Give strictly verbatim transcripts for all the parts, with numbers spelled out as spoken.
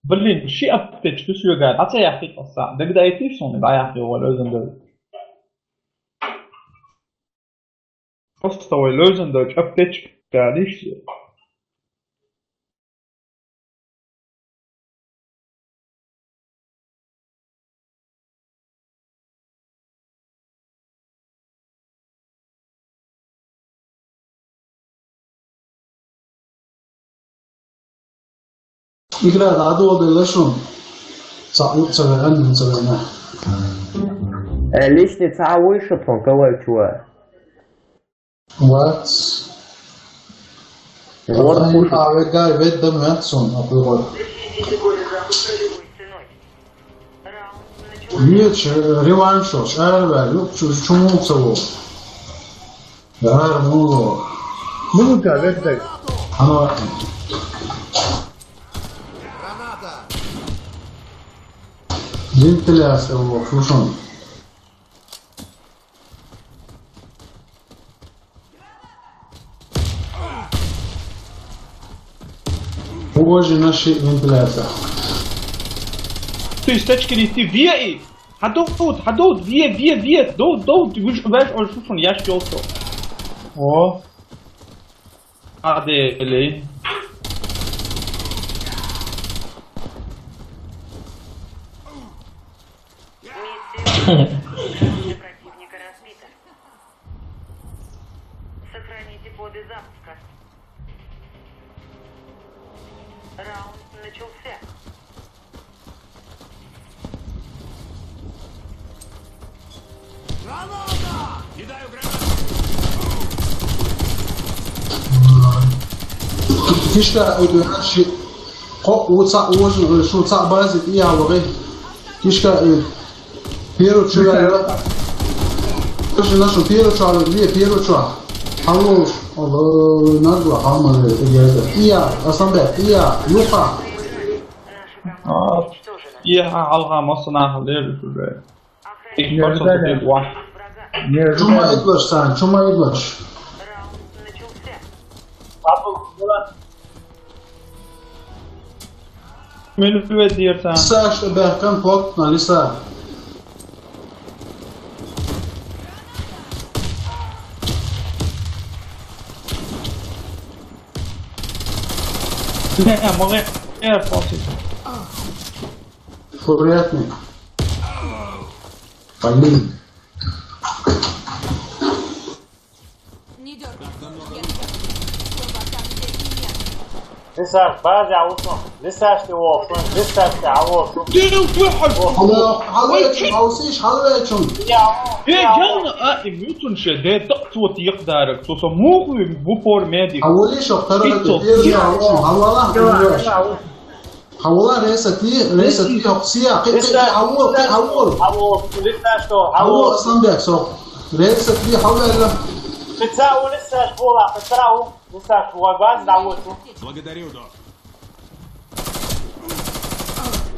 Блин, ши аптечка соьгара дӀа ца яххий аса. Дагадайтий шуна, дӀаяххий вай лоьзан дойла. Просто вай лоьзан дойла аптечка, диш. Игра дӀадоладелла шуна. Цхьа юкъ ца веана, ца веана. Э, личный цхьа вуй шу тхуна кавай чу? Вац. Вот. Ай, пусть. А вегай веддам вац сун, а пугод. Нет, реванш, шарва, юк, чу-, чуму цаво. Яр, муло. Минута, веддай. Ано. Вентиляция, во, слушай. Боже, наши вентиляция. Ты из тачки не ты, ве и! Хадоут, хадоут, ве, ве, ве, доут, доут, вы ж, вы ж, ой, слушай, я щёлкнул. О. Адели. Миссия противника разбита. Сохраните коды запуска. Раунд начался. Граната! Кидаю гранату! Фишка, э, ши-, ко-, уца-, уж-, э, шу ца бази, я, ваги. Фишка, э, Первый чувак. Слушай, нашел первый чувак, где первый чувак? Алло, алло, надо было, а мы, это я, это. Ия, Асанбек, Ия, Юха. А, Ия, алга, масана, лер, уже. Ик парсо, не, не, чума идлаш, сан, чума идлаш. Мин ве диртан. Саш бехкан плотно, лиса. Не, не, могу. Не, фокус. Приятный. Блин. Не дёргайся, я тебя. Слабака людей нет. Лисаш, бази, а вот он. Лисаш ты его, лисаш ты, а вот он. Дил, дил, алло, алло, алло, алло, алло. Я, я. Э, я, а, и мютун ше, да, так вот, як дарак, то сам мог бы в упор медик. А вот ещё второй, первый, алло, алло, алло. Хавола, ресати, ресати, хоксия, хи, хи, хавол, хи, хавол. Хавол, листа что, хавол. Хавол, Асанбек, со. Ресати, хавол. Пицца у листа школа, пицца у листа школа, баз, да, вот. Благодарю, док.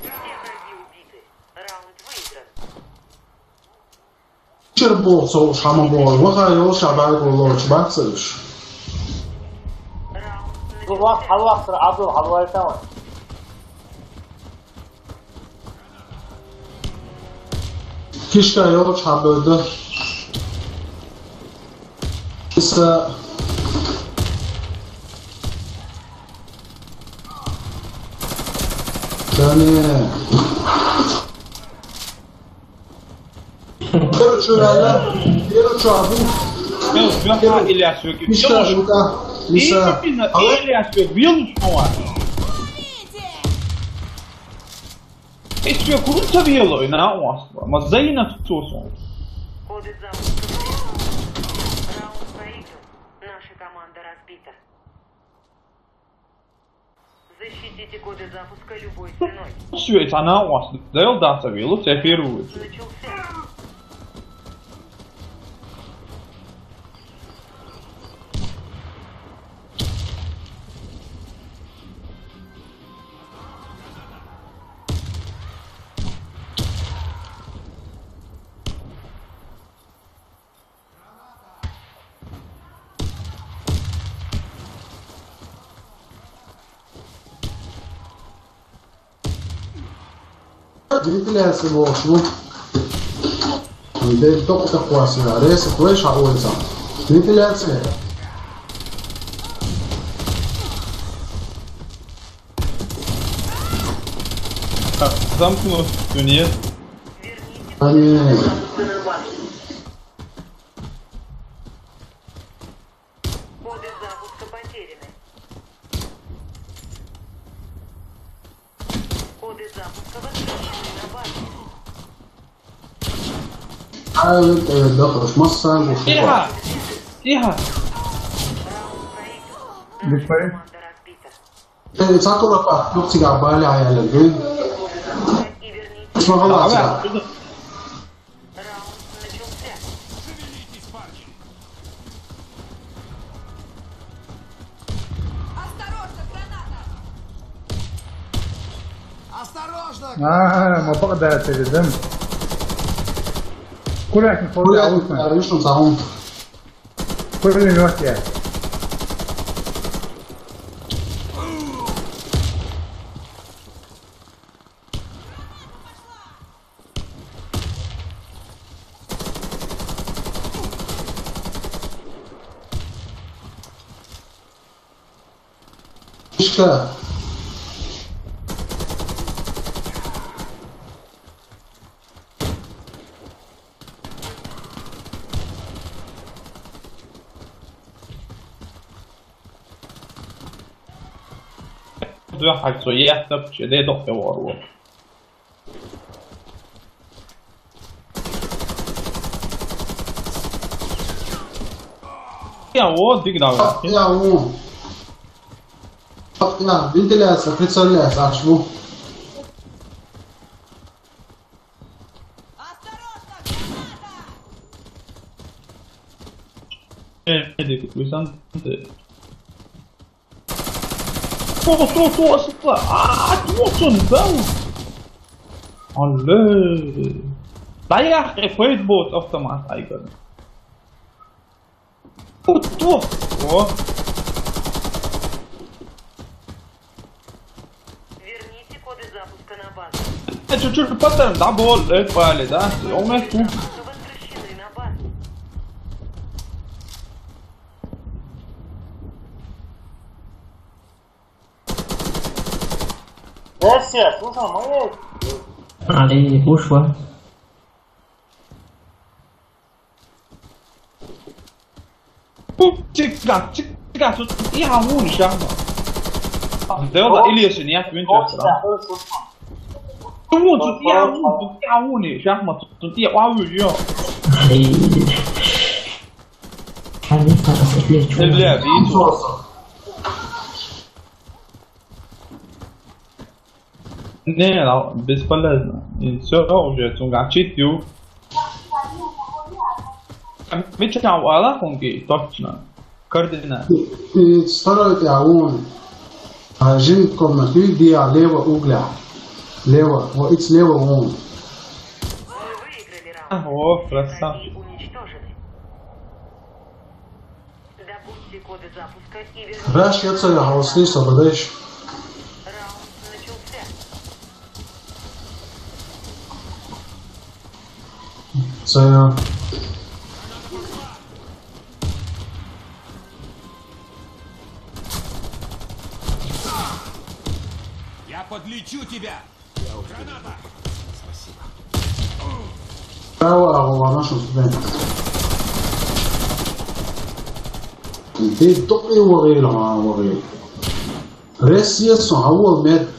Все враги убиты. Раунд выигран. Чир бо со шама бо, ваха йол шабай бо лоч баксыш. Бу вакт хал вакт сыра Абдул хал вайтаман. Кишка йол шабойда. Иса. Дане. Короче, реально, короче, Абу. Yok, yok, ha, İlyas yok. Hiç yok. Lisa. İlyas yok. Yıl var. Hiç yok. Kurun tabii yıl oyna. Ama Zayna tutuyorsun. Коды запуска. Раунд проигран. Наша команда разбита. Защитите коды запуска любой ценой. Все, это она у вас. Даёт дата вилу, тебя первую. Начался. Вентиляция бохуш бу. Де докъа такъвасина, ресет веш хьаоьцан. Вентиляция. Так, замкнут туннель. Ани. Коды запуска потеряны. Коды запуска возвращены на базу. Ай, э, да, прош, масса, ну, Тихо! Тихо! Бифай. Команда разбита. Э, сакура па, ну, цига, баля, я, я, я. Смотри, Давай, цига. Раунд начался. Осторожно, граната! Осторожно! А, ма бакъда передам. Курятник, Курятник, Курятник, Курятник. Курятник, я. Ишка. Дуьхьал цо еттапча, де докъе вор ву. Я, вот, диг давай. Я, вот. Я, вентиляция, прицеляется, аж, ну. Э, диг, уйсан, ты. Сто, сто, сто, сто. А, сто, сто, да? Алло. Да я, э, фейдбот автомат, айгон. Сто, сто. О. Верните коды запуска на базу. Э, чуть-чуть потом, да, бол, э, пали, да? Он и тут. Запуска возвращены на базу. Россия, слушай, мы Али, ушла. Чика, чика, тут я вон, ща. Да, да, или если нет, вон, ща, да. Ты вон, тут я вон, тут я вон, ща, тут я вон, ё. Али. Али, сейчас, блядь, чё? Бля, видите. Не, ну, бесполезно. И всё, уже цунга читаю. Мича ала хунги, точно. Координат. И, и второй я вон. А, жим комнату, где лево угля. Лево, вот, it's лево вон. А, о, красавчик. Добудьте коды запуска и верните. Раш, я цель, а вот здесь обладаешь. Раунд начался. Цель. Я подлечу тебя! Право, а, вон, нашел тебя. Де докъе варил, а, варил. Россия сон, а, вон, мед.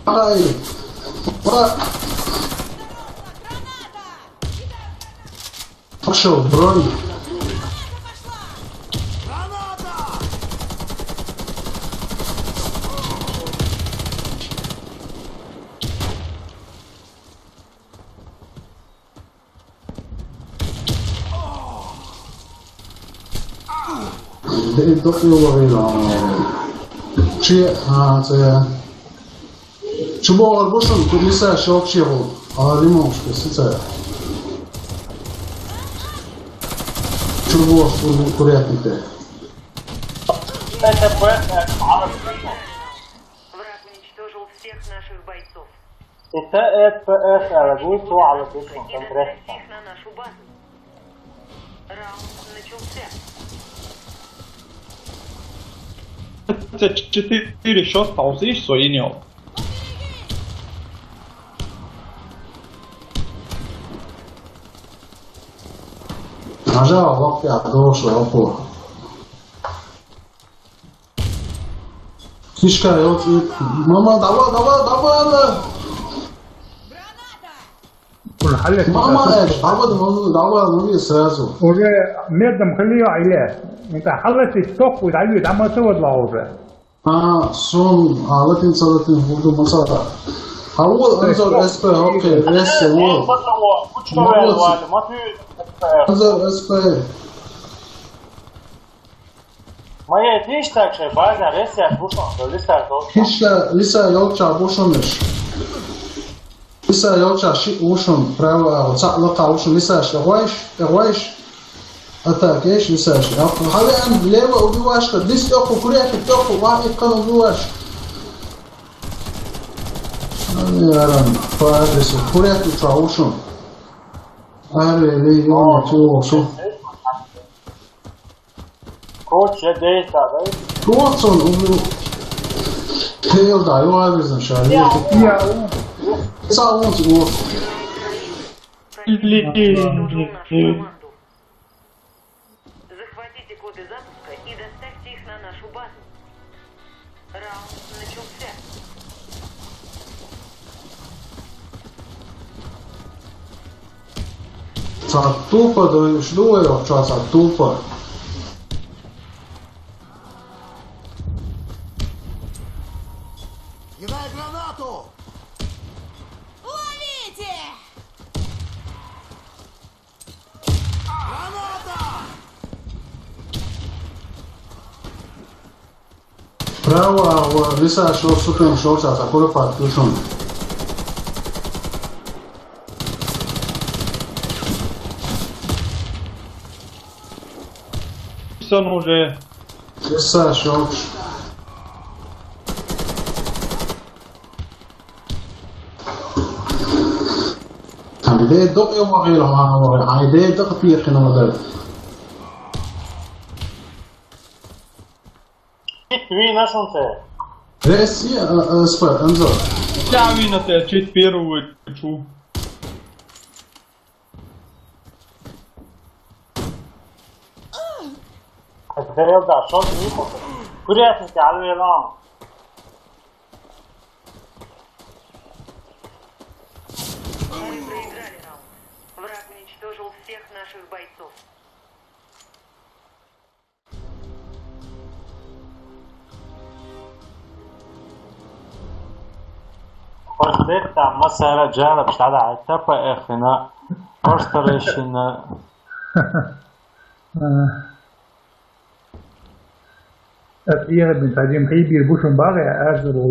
Ай. Ура. Пошёл, бронь. Де докъе варил, а. Чи, а, це. Чубо арбушун, кудниса шок чего. А, лимон, что сица. Чубо, курятник. Это бэт, это. Всех наших бойцов. Это, это, это, это, будет слова, вот это, конкретно. Их на нашу базу. Раунд начался. Это четыре счёт, а вот видишь, свои не. Нажал, лапки, а то что, лапу. Фишка, вот, мама, давай, давай, давай, давай. Уже халет. Мама, э, давай, давай, давай, ну и сразу. Уже медом халио или? Это халет и сток, вот, а ведь, а мы этого два уже. А, сон, а, латин, латин, буду маса. А вот, Анзор, СП, окей, рессе, вот. Анзор, СП. Моя тиштакше база рессе, бушон, лиса, Лиса, лиса, ёлча, бушонеш. Лиса, ёлча, ши, бушон, право, а, вот, са, лака, бушон, лиса, ши, гвайш, гвайш. Атака, эш, лиса, ши. А, хале, ан, лево, убивашка, дис, тёку, куряки, тёку, ва, и кан убиваш. Ан, яран, по адресу, куряки, ча, бушон. Аре, ле, ёлча, бушон. Koç ya değil daha da. Koç son, onu. Değil daha, yok abi bizim şu an. Ya. Ya. Sağ olun, bu. Или... Захватите коды запуска и доставьте их на нашу базу. Раунд начался. Са тупо да, што е овча, са тупо. Кидай гранату! Ловите! Граната! Право, а, о, лиса, шо, супер, шо, са, са, кура пат, слушам. Сон уже. Лиса, шо. Там де док, я могу, я могу, ай, де док, пи, я могу. Чит ви нашунте. Ресси, а, а, спа, Анзор. Ча ви на те, чит первую чу. Зрел да, шот ви. Курятники, алвелан. Мы проиграли раунд. Враг уничтожил всех наших бойцов. Просто это там, масса раджала, пштада, это по эхина. Просто решено. Ат иербин, таджим хибир бушун багъя, ажру